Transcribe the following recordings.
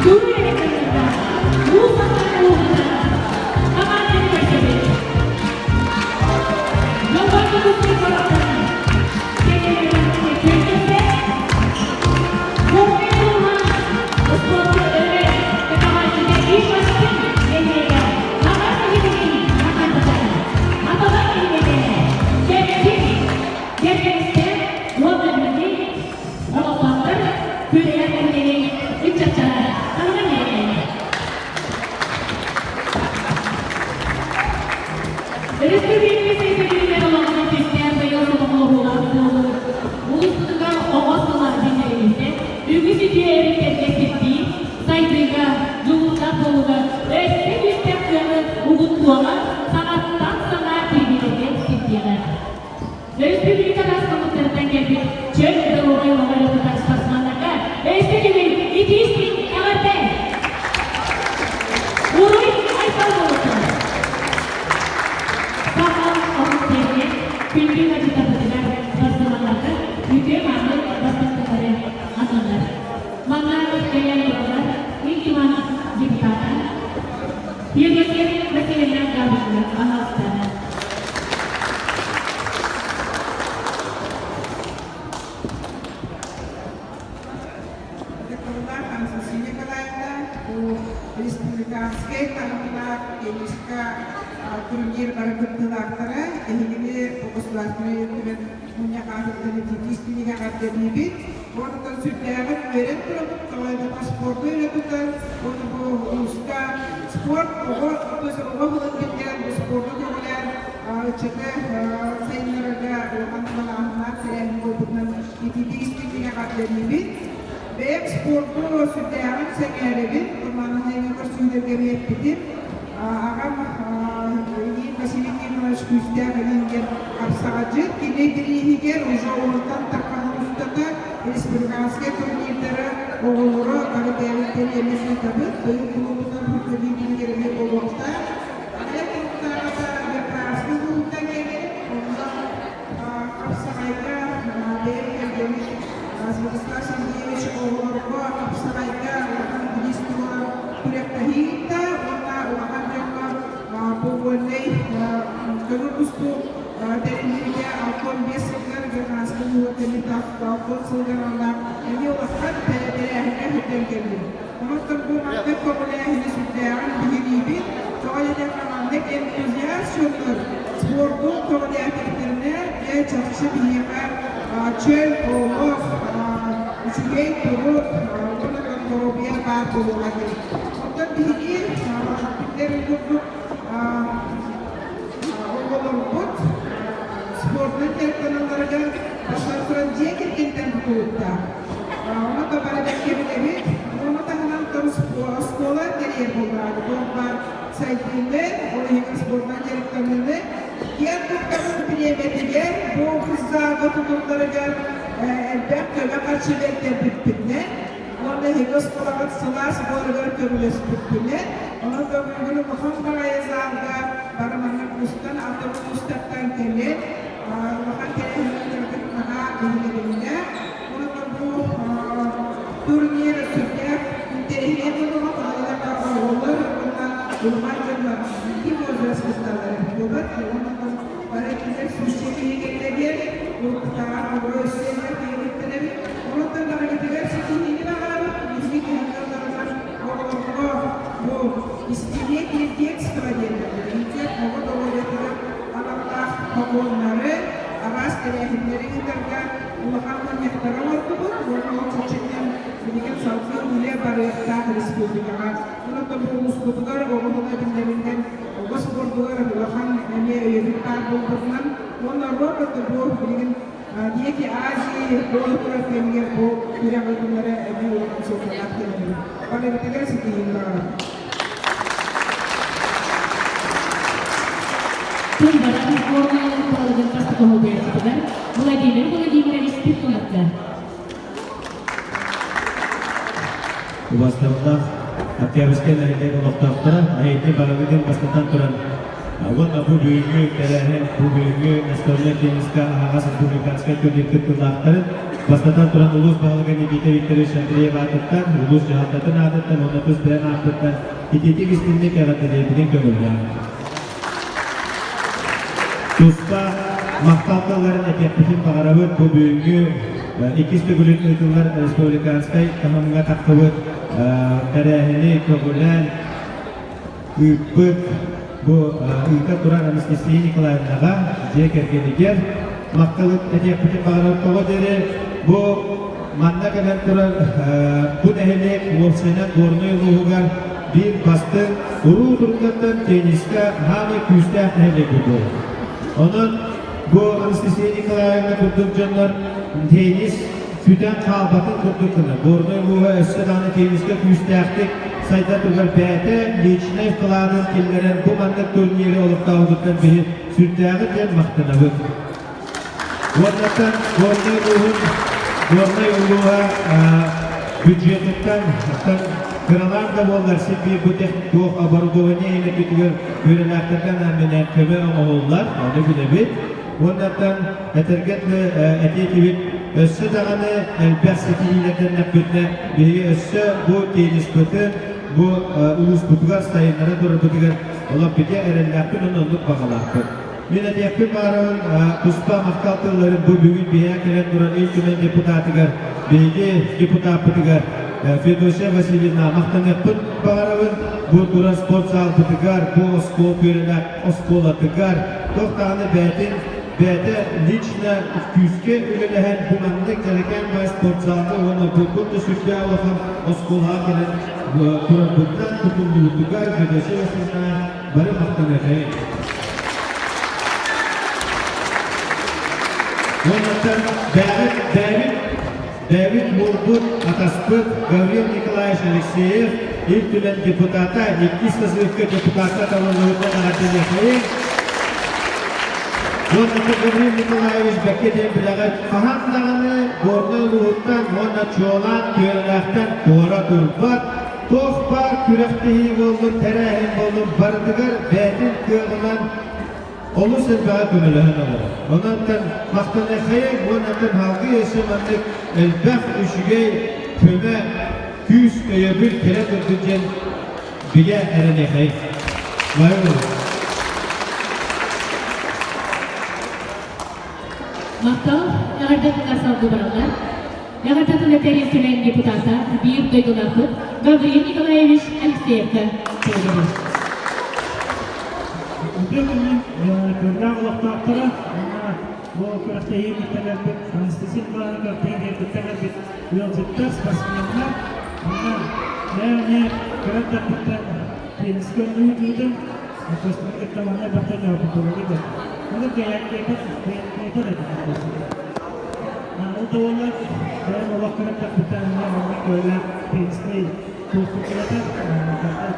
Тугу эрэ кытта уус алдан ууһунан хамаанданы көрсөбүт. Дьолбордубуттан куораттан Өрөспүүбүлүкэ сайдыытыгар олоҕун түстээн быйыл сомоҕолоһуулаах буолуу улууспутугар оҕо сыла биллэриллибитэ үгүс үтүө өрүттэргэ сирдиир, сайдыыга, дьулуурдаах буолууга өссө күүстээх кыаҕы угуттуоҕа, саҥаттан саҥа кирбиилэргэ сирдиэҕэ. Өрөспүүбүлүкэ араас муннуктарыттан кэлбит чөл доруобай олоҕу өрө тутар спортсменнарга өссө төгүл итии-истиҥ эҕэрдэ! Уруй айхал буолуохтун! Саха омук сиэринэн күндү ыалдьыттарбытыгар спортсменнарга үтүө-мааны бастакылары аналлар. Манна кэлэн тураллар Ил Түмэн депутата Феодосия Васильевна Габышева аналыстара. Ытыктабыллаах Анастасия Николаевна, бу республиканскай таһымнаах тенниска турнир бары кыттыылаахтара, эһигини бу государственнай өттүнэн мунньах аатыттан итиитии истиҥник эҕэрдэлиибит. Уонна сүрдээҕин үөрэн турабыт, тоҕо эбэтэр спорду өрө тутар, уонна бу улууска спорт оҕо, то есть оҕо былын биллэрэн бу спорду көҕүлээн ыччаты сайыннарарга улахан малааһыннаах тэрээһин буолбутунан итиитик истиҥник эҕэрдэлиибит. Бэйэм спорду сүрдээҕин сэҥээрэбин, Турманаһайга көрсүһүүлэргэ эппитим. Аҕам Ильин Василий Тихонович күүстээх Ильин диэн хапсаҕадьыт. Кини бирииһигэр уже уонтан таххаһын устата республиканскай турнирдары оҕолоро бары бэйэбит тэрийэммит ыытабыт. Быйыл кулуубутунан Хүркэлии күнүгэр эмиэ буолуохтаах. Аҕыйах хонуктааҕыта Верхоянскай улууһуттан кэлбит. Онно Хапсаҕайга бэйэм кэргэним Святослав Сергеевич оҕолорго хапсаҕайга улахан бириис туруоран күрэхтэһии ыытта уонна улахан дьоҥҥо повольнай көҥүл тустуу тэриллибитэ 65 сылыгар Верхоянскай улууһугар кэлбит 60 сылыгар аналлаах эмиэ улахан тэрээһиҥҥэ сылдьан кэллим. Онон бу маннык көҕүлээһини сүрдээҕин биһириибит. Тоҕо диэтэххэ маннык энтузиаст дьоннор спорду көҕүлээтэхтэринэ, дьэ чахчы биһиэхэ чөл олох, үчүгэй турук уонна доруобуйа баар буолуоҕа диэн. Оттон биһиги биллэр курдук оҕолорбут спордунан дьарыктаналларыгар бастатан туран дьиэ кэргэнтэн тутулуктаах. Ону да бары бэркэ билэбит. Ону таһынан оскуола тэрийэр буоллаҕа. Туох баар сайдыыны, ол иһигэр спордунан дьарыктаныыны киэн туттабыт бириэмэтигэр бу футзалга тутулларыгар элбэх көмө харчы бэрдэрбиппитинэн уонна эһиги оскуолаҕыт сылаас буоларыгар көмөлөспүккүнэн, онон бүгүн улахан баҕайы залга бары маннык мустан, атын улуустартан кэлэн улахан тэрээһиннэрбит наһаа биһирэбиллээх. Уонна бу турнир сүрдээх интэриэһинэй буолуоҕа, тоҕо оҕолор уонна улахан дьоннор икки возраст кытталлар буолбат. Уонна бары кинилэр сүүсчэ киһи кэллэ уруккутааҕар оҕолор өссө элбэх киһи кыттар эбит. Онон барыгытыгар ситиһиини баҕарабыт. Биһиги кыһалларынан оҕолорго бу истиниэ детства диэн оҕо доруобуйатыгар аналлаах погоннары, араас тэрээһиннэри ыытарга улахан мунньахтары оҥордубут уонна ол чэрчитинэн билигин салгыы үлэ барыахтаах республикаҕа. Онон бу улууспутугар оҕо тула биллэринэн оҕо спордугар улахан эмиэ өйөбүл баар буолбутунан уонна робот бу билигин Дети Азии буола турар кэмигэр бу күрэх ыытыллара эмиэ улахан суолталаах диэн барыбытыгар ситиһиини баҕарабын. Тыл баран Горнай баһылыгын бастакы солбуйааччытыгар Владимир Владимирович Петуховка. Убастабыллаах Октябрьскай нэһилиэк олохтоохторо, эһиги барыгытын бастатан туран уонна бу бүгүҥҥү тэрээһин, бу бүгүҥҥү настольнай тенниска аһаҕас республиканскай турнир кыттыылаахтарын Бастатан туран улуус баһылыга Никита Викторович Андреев аатыттан, улуус дьаһалтатын аатыттан уонна тус бэйэм ааппыттан итиитик истинник эҕэрдэлиирбитин көҥүллээҥ. Туспа махтал тылларын этиэхпитин баҕарабыт. Бу бүгүҥҥү иккис төгүлүн ыытыллар республиканскай таһымҥа тахсыбыт тэрээһини көҕүлээн ыыппыт бу ыыта турар Анастасия Николаевнаҕа, дьиэ кэргэнигэр махтал этиэхпитин баҕарар. Тоҕо диэри бу манна кэлэн турар бу нэһилиэк уопсайынан Горнай улууһугар биир бастыҥ уруу туруктартан теннискэ саамай күүстээх нэһилиэк буолар. Онон бу Анастасия Николаевна курдук дьоннор теннис сүтэн хаалбатын курдук гына Горнай улууһа өссө даҕаны теннискэ күүстээхтик сайда турар бэйэтэ личнэй вкладын киллэрэн бу маннык турниры олохтообутуттан биһи сүрдээҕин диэн махтанабыт. Уоннаттан Горнай улууһун Горнай улууһа бюджетыттан кыралаан да буоллар син биир бу туох оборудование илэтитигэр үөрэлээхтэргэ анаан көмө оҥоһуллар, ону билэбит. Уоннаттан этэргэ этиэтибит өссө даҕаны элбэх ситиһиилэрдэннэхпитинэ биһиги өссө бу тенниспытын бу улууспутугар сайыннара турарбытыгар олох бигэ эрэллээхпин уонна оннук баҕалаахпын. Мин этиэхпин баарабын туспа махтал тылларын бу бүгүн биһиэхэ кэлэн турар Ил Түмэн депутатыгар, биһиги депутаппытыгар Федосия Васильевна махтаныахпын баҕарабын. Бу турар спорт саалбытыгар, бу оскуола үөрэнэр оскуолатыгар туох даҕаны бэйэтин бэйэтэ лично күүскэ үлэлэһэн бу маннык дьэрэкээн баай спортзалга уонна бу да сүрдээх улахан оскуолаҕа кэлэн турарбыттан тутуллубутугар Федосия Васильевна бары махтаныахайын. Уоннаттан бэйэбит, бэйэбит, бэйэбит уолбут, атаспыт Гаврил Николаевич Алексеев Ил Түмэн депутата, иккис созывка депутата талыллыбытынан эҕэрдэлиэхэйин. Уонна Гаврил Николаевич бэккэ диэн билэҕит, хаһан даҕаны Горнай улууһуттан уонна чуолаан Күөллээхтэн туора турбат, туох баар күрэхтэһии буоллун, тэрээһин буоллун барытыгар бэйэтин кыаҕынан олус элбэҕи көмөлөһөн олорор. Онон махтаныаххайыҥ уонна салгыы өссө маннык элбэх үчүгэй көмө, күүс, өйөбүл кэлэ турдун диэн бигэ эрэниэхэйиҥ. Махтал, эҕэрдэ тыллар салгыы бараллар. Эҕэрдэ тыл этэр Түмэн депутата, биир дойдулаахпыт Гаврил Николаевич Алексеевка сөбүлэһэр. Үтүө күнүн Күөллээх олохтоохторо уонна бу күрэхтэһии кытта кэлбит Анастасия Николаевна күрэхтэһиигэ кытта кэлбит ыалдьыттар, спортсменнар уонна бэйэни кыра эрдэхпиттэн теннискэ оонньуу Костаны кытта манна барта ньоопутулары Оны кэйэккэйбэт кэйэккэйбэт этим. Ол да буоллар, бэйэм олох кыра эрдэхпиттэн манна көөлөөх теннискэй туохпут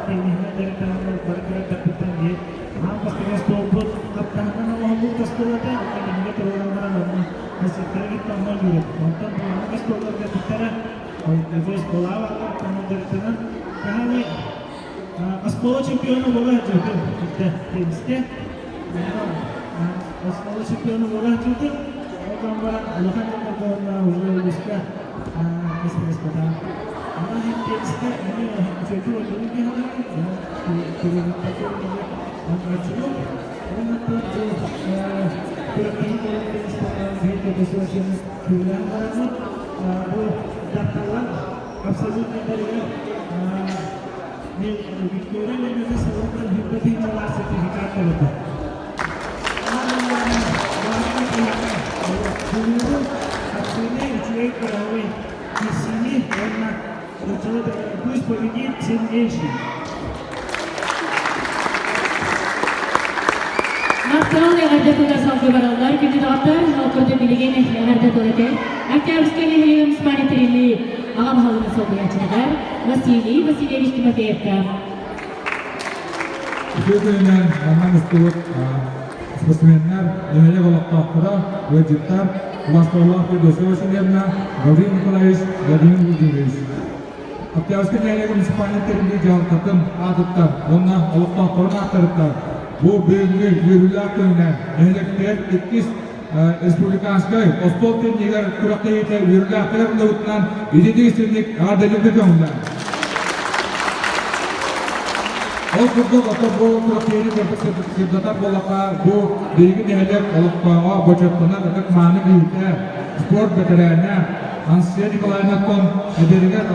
тенниһинэн дьарыктананнар бары кыра эрдэхпиттэн биир аан бастакы остуолбут хаптаһынан оҥоһуллубут остуол этэ, оттон кинигэ туруоран баран онно кассеттары кытта онно ойуурум. Онтон маннык остуолларга бүттэрэ, оскуолаҕа бааллар, дьарыктанан хаһан Оскуола чемпиона буола сылдьыбытым итинтэ теннискэ. Оскуола чемпиона буола сылдьыбытым. Ол баран улахан дьоннорго уонна уже улууска миэстэлэспэтэх. Онон иһин теннискэ эмиэ үчүгэйдик ойдугун киһи оонньооччубун. Уонна бу күрэхтэһии буолан теннистэн биир көтөсүөчүн күүлээн бараммыт бу дьахталлар абсолютнайдарыгар Виктория Леонидовна салонтан 20 тыһыынчалаах сертификат ылбыт. Тулууру, хапсыыны, үчүгэй кыраһабай киирсиини уонна пусть победит сильнейший. Махтал эҕэрдэ тыллар салгыы бараллар. Күндү доҕоттор, ол курдук билигин эҕэрдэ тыл этэр Октябрьскай нэһилиэгин муниципальнай тэриллии аҕа баһылыгын солбуйааччытыгар Василий Васильевич Тимофеевка. Үтүө күнүнэн манна мустубут спортсменнар, нэһилиэк олохтоохторо, ыалдьыттар, убаастабыллаах Федосия Васильевна, Гаврил Николаевич, Владимир Владимирович. Октябрьскай нэһилиэк муниципальнай тэриллии дьаһалтатын аатыттан уонна олохтоохторун ааттарыттан бу бүгүҥҥү үөрүүлээх күнүнэн нэһилиэктэр иккис республиканскай остуол теннигэр күрэхтэһиитэ үөрүүлээхтик арыллыбытынан ититик истинник эҕэрдэлииргэ көҥүллээн. Ол курдук, оттон бу күрэхтэһиини сырдатар буоллахха, бу биһиги нэһилиэк олохтооҕо бочуоттанар ытык мааны киһитэ, спорт бэтэрээнэ Анастасия Николаевнаттан эдэригэр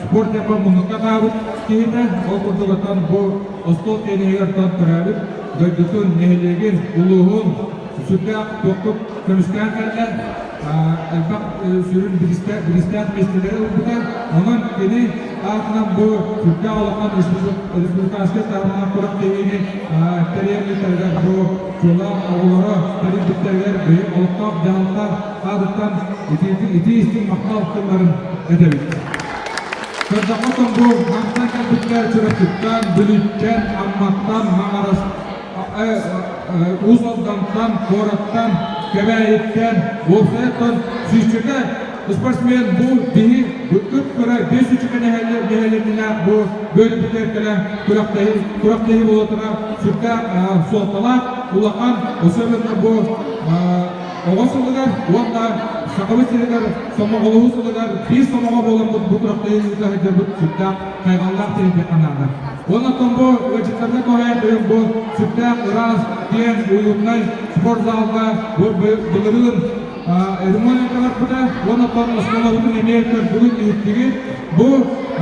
спорт диэн муннукка хаабыт киһитэ. Ол курдук, оттон бу остуол тенниһигэр төрөөбүт дойдутун, нэһилиэгин, улууһун сүрдээх туохтук көмүскээн кэллэ. Элбэх сүрүн биристээх миэстэлэри ылбыта. Онон кини аатынан бу сүрдээх улахан республиканскай таһымнаах күрэхтэһиини тэрийэн ыытарыгар бу чуолаан оҕолоро тэрийбиттэригэр бэйэ олохтоох дьаһалта аатыттан итии истиҥ махтал тылларын этэбит. Көрдөххө бу мантан кэлбиттэр Чурапчыттан, Бүлүүттэн, Амматтан, Маҥарас, Уус Алдантан, куораттан, Кэбээйиттэн, уопсайыттан сүүсчэкэ спортсмен бу биһи кып-кыра 5 үчүкэ нэһилиэнньэлээх бу бөлүбүтэр кэлэн күрэхтэһии буолуотара сүрдээх суолталаах, улахан, особенно бу оҕо сылыгар уонна Сахабыт сиригэр сомоҕолоһуу сылыгар биир сомоҕо буоламмыт бу күрэхтэһии ыыта сылдьарбыт сүрдээх хайҕаллаах диэн наада. Уонна оттон бу ыалдьыттарга туһаайан бэйэм бу сүрдээх ыраас, киэҥ, уютнай спортзалга бу былырыын ремонт барбыта уонна оттон оскуолабытын эмиэ көрдүгүт, иһиттигит. Бу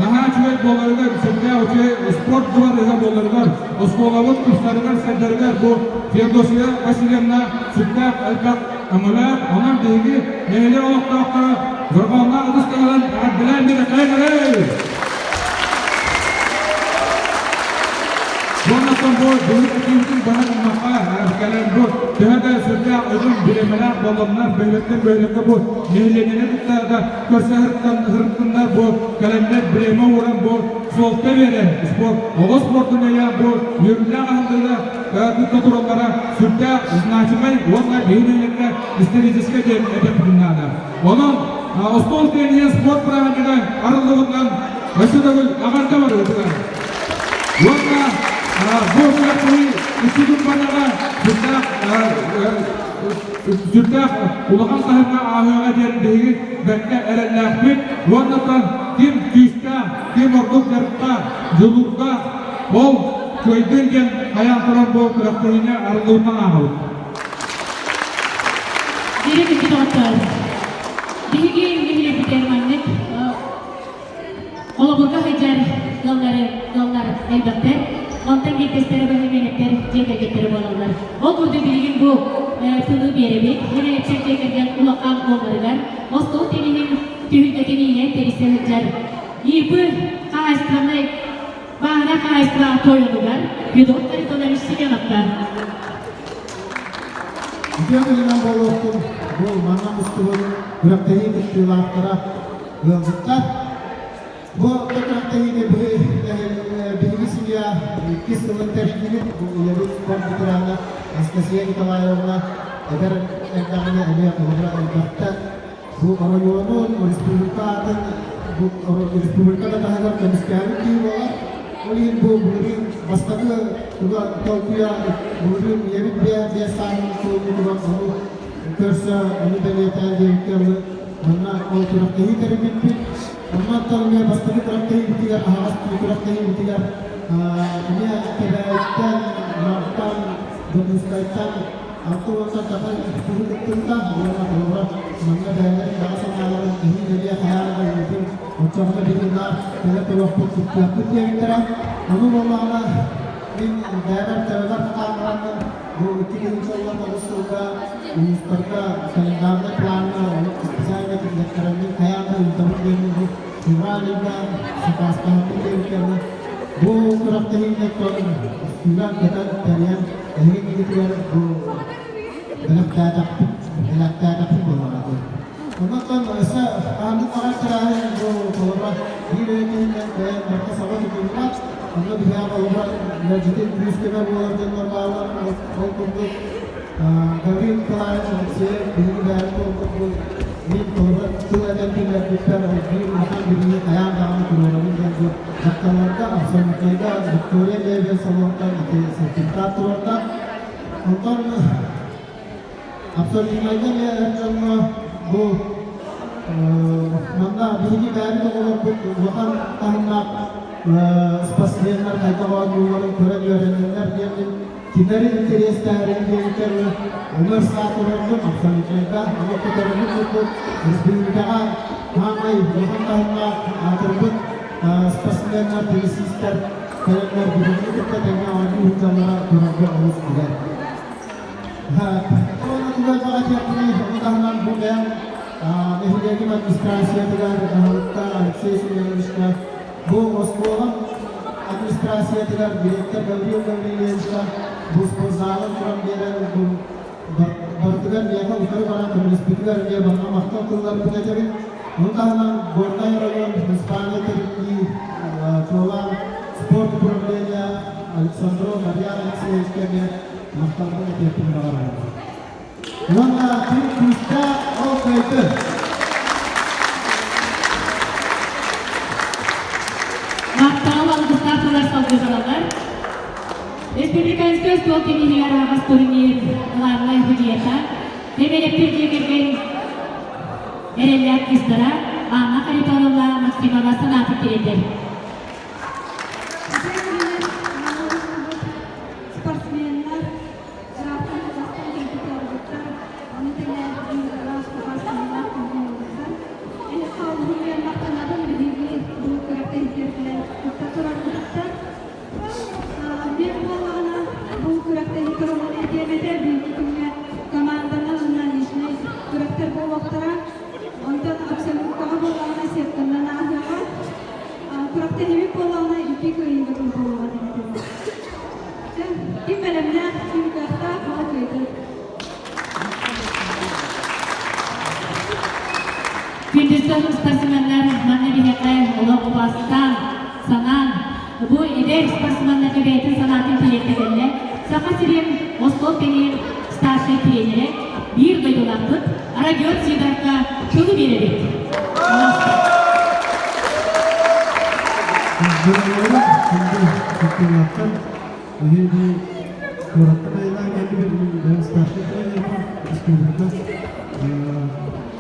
наһаа үчүгэй буоларыгар, сүрдээх үчүгэй спорт дыбарыһа буоларыгар, оскуолабыт тупсарыгар, сайдарыгар бу Феодосия Васильевна сүрдээх элбэх өҥөлөөх. Онон биһиги нэһилиэк олохтоохторо дорҕоонноох ытыс таһынан эҕэрдэлээн биэрэххэ. Уоннаттан бу бүгүн этиибитин баһа гыммакка кэлэн бу төһө да сүрдээх ыгым бириэмэлээх буолланнар бөһүөлэктэн бөһүөлэккэ бу нэһилиэнньэни кытта да көрсө сырыттыннар бу кэлэннэр бириэмэ ууран бу суолта биэрэн спорт оҕо спордун өйөөн бу үөрүүлээх аһыллыыга кытта тураллара сүрдээх значимай уонна биһи нэһилиэккэ историческай диэн этиэхпитин наада. Онон остуол тенниһэ спорт бырааһынньыга арыллыбытынан өссө төгүл эҕэрдэ барыытыгар. Уонна бу күрэхтэһии икки күн барыаҕа сүрдээх сүрдээх улахан таһымҥа ааһыаҕа диэн биһиги бэркэ эрэллээхпит. Уонна ким күүстээх, ким ордук дьарыктаах, дьулуурдаах, ол кыайдын диэн хайаан туран бу күрэхтэһиини арыллыбытынан ааҕабыт. Дириҥ икки доҕоттоор, биһиги нэһилиэкпитигэр маннык холобурга сылдьар ыаллары ыаллар элбэхтэр. Онтон биирдэстэрэ бөһүөлэктэр дьиэ кэргэттэрэ буолаллар. Ол курдук билигин бу тылы биэрэбит. Нэһилиэктэр дьиэ кэргэн улахан уолларыгар остуол тенниһин түһүлгэтин иилэн тэрийсэ сылдьар ИП хаһаайыстыбаннай бааһынай хаһаайыстыба тойонугар Федот Харитонович Семеновка. Үтүө күнүнэн буолуохтун, бу манна мустубут күрэхтэһии кыттыылаахтара, ыалдьыттар. Бу күрэхтэһиини биһиги семья иккис сылын тэрийдибит. Бу ийэбит спорт ветерана Анастасия Николаевна эдэр эрдэҕинэ эмиэ холобура элбэхтэ. Бу оройуонун, республика аатын бу республика да таһыгар көмүскээбит киһи буолар. Ол иһин бу былырыын бастакы туга толкуйа былырыын ийэбит биэ сааһын туолуутугар ону көрсө, ону бэлиэтээн диэбиккэ манна ол күрэхтэһии тэрийбиппит. Оннуттан эмиэ бастакы күрэхтэһиибитигэр аһаҕас күрэхтэһиибитигэр эмиэ Кэбээйиттэн, Мартан, Дьокуускайтан алта уонтан тахса киһи кыттыбыта уонна холобура манна бэйэлэрин баҕа санааларын эһиил эмиэ хайаан да ыытын, оччоҕуна биһиги наар кэлэ туруохпут, кыттыахпыт диэбиттэрэ. Ону буоллаҕына мин бэйэбэр төбөбөр хааллараммын бу 2019 сылга улуустарга календарнай плаҥҥа олох специально киллэртэрэммин хайаан да ыытабын диэммин бу февраль ыйга сакаастаһаммын диэбиттэринэ бу күрэхтэһиини сүүрэн-көтөн тэрийэн эһиги иннигитигэр бу бэлэхтээтэхпит бэлэхтээтэхпит буоллаҕа дии. Онон өссө хааннык баҕар тэрээһин бу холобура биир эрэ киһинэн бэйэм барыта саба тутуллубат. Онно биһиэхэ холобура мэлдьитин күүс-көмө буолар дьоннор бааллар. Ол курдук Гаврил Николаевич Алексеев биһиги бэйэбит буолбут бу мин холобура тыл этэн киллэрбиппэр ол биир улахан билиини хайаан даҕаны туруорабын диэн бу дьахталларга абсолютнайга Виктория Левия салонтан ити сертификат туруорда. Онтон Абсолютнайга эмиэ эр дьоҥҥо бу манна биһиги бэйэбит оҕолорбут улахан таһымнаах спортсменнар хайдах оонньуулларын көрөн үөрэнэллэр диэммин кинилэри интэриэстээһин диэбиттэр өлөр саатырарбын абсолютнайга олох көтөрүмүт курдук республикаҕа хаамай улахан таһымнаах аатырбыт спортсменнар, теннисистэр кэлэннэр биһигини кытта тэҥҥэ оонньуу сылдьаллара көрөргө олус үчүгэй. Уонна тугу элбэх этиэхпиний, ону таһынан бу бэйэм нэһилиэгим администрациятыгар баһылыкка Алексей Семеновичка, бу оскуолам администрациятыгар директор Гаврил Гаврильевичка бу спортзалын туран биэрэн бу барытыгар миэхэ утары баран көмөлөспүтүгэр эмиэ барҕа махтал тылларбын этэбин. Ону таһынан Горнай оройуон Испания тэриллии чуолаан спорт управления Александров Марьян Алексеевичка эмиэ махталбын этиэхпин баҕарабын. Уонна ким күүстээх ол кыайдын! Махтал алгыстаах тыллар салгыһалалар. Республиканскай остуол тенниһигэр аһаҕас турнир главнай судьуйата Дэмирэптэр дьиэ кэргэн эрэллээх кыыстара Анна Харитоновна Максимова санаатын тириэрдэр. Спортсменнар ыраахтан чугастан кэлбит ыалдьыттар, ону тэҥэ араас убаастабыллаах күндү Эһиэхэ олуһун диэн махтанабын биһиги бу күрэхтэһиилэргэ кытта турарбытыттан. Мин буоллаҕына бу күрэхтэһии туһунан этиэм этэ, биһиги күҥҥэ команданан уонна личнэй күрэхтэр буолуохтара. Онтон абсолюткаҕа буоллаҕына сетканнан ааһыаҕа. Күрэхтэһиибит буоллаҕына икки кыайыыга тутуллуоҕа диэн этэбин. Чэ, ким бэлэмнээх, ким кыахтаах, ол кыайдын. Күндү спортсменнар манна биһиэхэ олох убаастаан, санаан, бу эдэр спортсменнарга бэйэтин санаатын тириэртэллэр. Саха сирин остуол тенниһин старшай тренерэ, биир дойдулаахпыт Родион Сидоровка тылы биэрэбит. Дьоннору күндү кыттыылаахтар, эһиги куораттан айылаан кэллибит бэйэм старшай тренербин республика.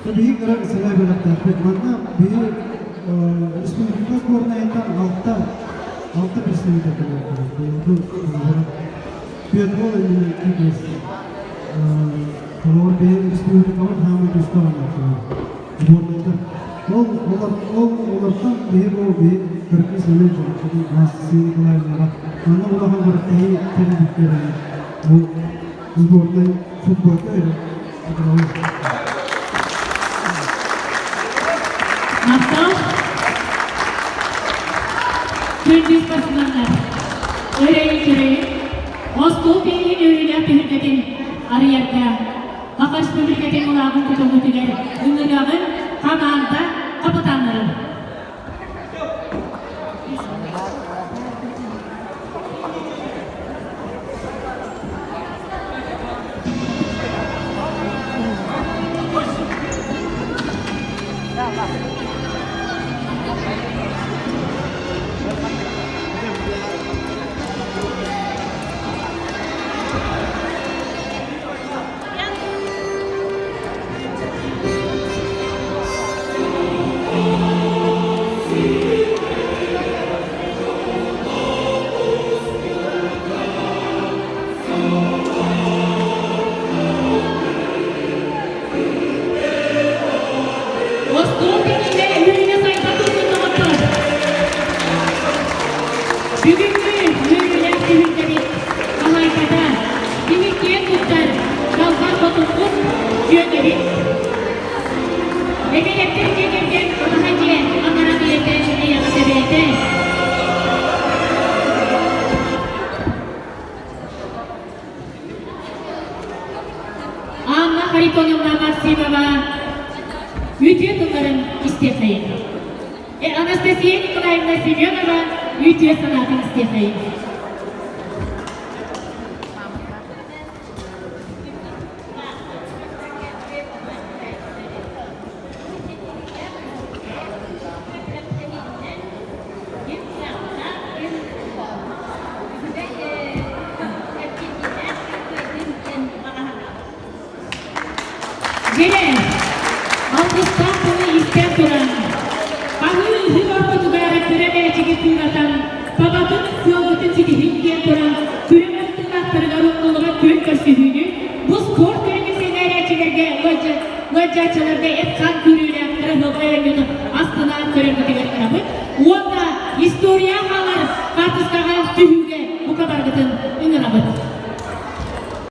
Биһиги кыра сэмэй бэлэхтээхпит. Манна биһи республика сборнайыттан алта представитель кэлиэхтэрэ. Петр иннинэ киирбэс. Холобур, биһи республикабыт хаамыы туста оонньоохтор. Сборнайдар. Ол ол олортон биһи бу биһи кыргыз сэмэй дьон Анастасия Николаевнаҕа манна улахан күрэхтэһии тэрийбиттэрэ бу сборнай футболга эрэ Махтал. Күндү спортсменнар, өрөйүн-чөрөйүн, остуол тенниһин үөрүүлээх түһүлгэтин арыйарга Саха Республикатын улаабын көтөҕүүтүгэр ыҥырыаҕын хамаанда хапытааннарын. Остуол кэннигэр үүнэ сайда турдун доҕоттор! Бүгүҥҥү үөрүүлээх түһүлгэбит хаһаайката кини киэн туттар Далбар Хотуммут дьүөгэбит Эгэлэттэр дьиэ кэргэн алаһа дьиэ амарах ийэтэ эйэҕэс эбээтэ Анна Харитоновна Максимова үтүө тылларын истиэхэйин. Анастасия Николаевна Семенова үтүө санаатын истиэхэйин. Дьэ, алгыстаах тылы истэн туран, аһыы-ыһыы ортотугар кыра мээчиги тыынатан, баҕатын, сыалгытын ситиһиҥ диэн туран, күрэх кыттыылаахтарыгар умнуллубат күөн көрсүһүүнү, бу спорт көрүҥүн сэҥээрээччилэргэ, ыалдьааччыларга эт-хаан күүрүүлээх кыраһыабай оонньууну астына.